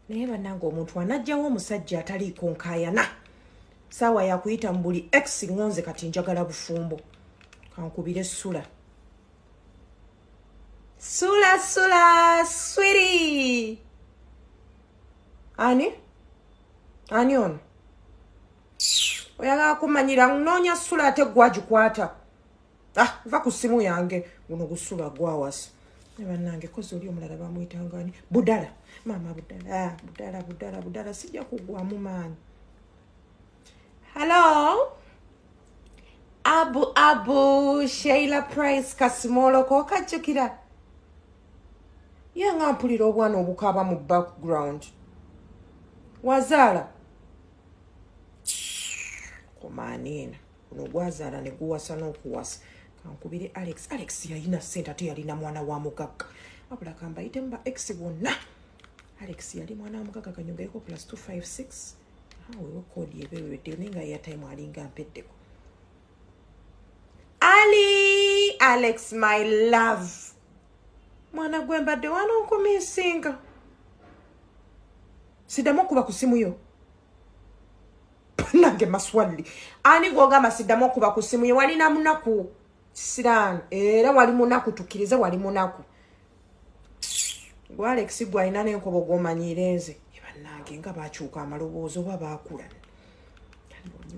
Naye bannange, omuntu anajjawo omusajja ataliiko nkaayana, saawa yakuyita mu buli ex. Ŋŋonze kati njagala bufumbo. Kankubire Sula. Sula, Sula sweetie, ani ani ono oyagala kumanyira? Noonya Sula ate gwagikwata. Ah, va ku ssimu yange. Guno gusula gwawasa. Ne bannange, kozi oli omulala bamuyitangani? Budala, maama Budala, Budala, Budala, Budala, sijja kuggwamu maanyi. Hello, Abu, Abu Sheila Price Kasimoloko, okajjukira ye nga mpulira obwana obukaaba mu background. Wazaala komaaniina guno gwazaala ne guwasa n'okuwasa. Kankubire Alex. Alex yalina sente ate yalina mwana wa mugagga. Wabula kambayitemu ba ex bonna. Alex yali mwana wa mugagga. Kanyongereko +256. Wewe code ebewedde, naye nga airtime alinga mpeddeko. Ali, Alex, my love, mwana gwe mbadde wano nkumisinga. Siddamu okuba ku simu yo. Nange maswali, ani gwogamba siddamu okuba ku simu ye? Walina munaku kisiraani, era wali munaku, tukkirize wali munaku. Gwe Alex, gwe alina n'enkobo gw'omanyiire nze. Bannange, nga bakyuka amaloboozi oba baakula.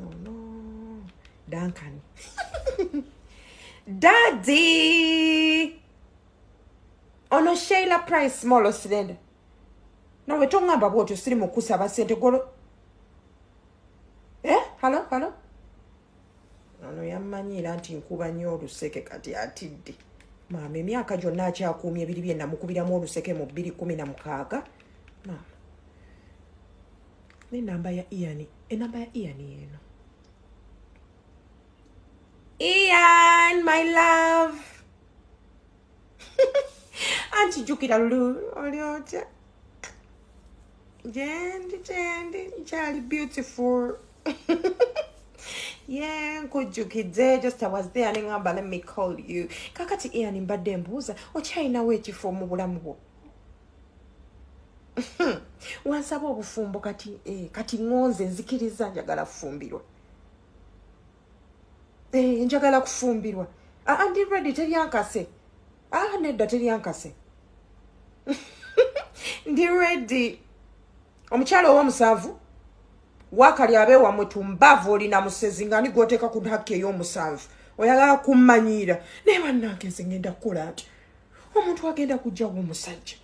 Ono Duncan, daddy, ono Sheila Price Molo Slender. Nawe toŋŋamba bwotyo, siri mu kusaba sente golo. Eh, hello, hello. Ono yammanyiira nti nkuba nnyo oluseke, kati atidde. Maama, emyaka gyonna akyakuumya ebiri bye namukubiramu oluseke mu 2016. Maama, n'enamba ya Ian, enamba ya Ian eno. Ian, my love, anti jjukira lulu. Oli otya? Gyendi, gyendi, nkyali beautiful. Yeah, nkujjukidde. Just I was there neŋŋamba, let me call you. Kakati Ian, mbadde mbuuza, okyalinawo ekifo mu bulamu bwo? Wansaba obufumbo kati, kati ŋŋonze, nzikiriza, njagala kufumbirwa. Njagala kufumbirwa. Ah, ndi ready, teryankase. Ah, nedda, teryankase, ndi ready. Omukyala ow'omusanvu waakali abeewammwe tumbaavu. Olina musezi nga ani gwoteeka ku hakki ey'omusanvu? Oyagala kummanyiira. Naye bannange, nze ngenda kukola nti omuntu agenda kujjawo omusajja.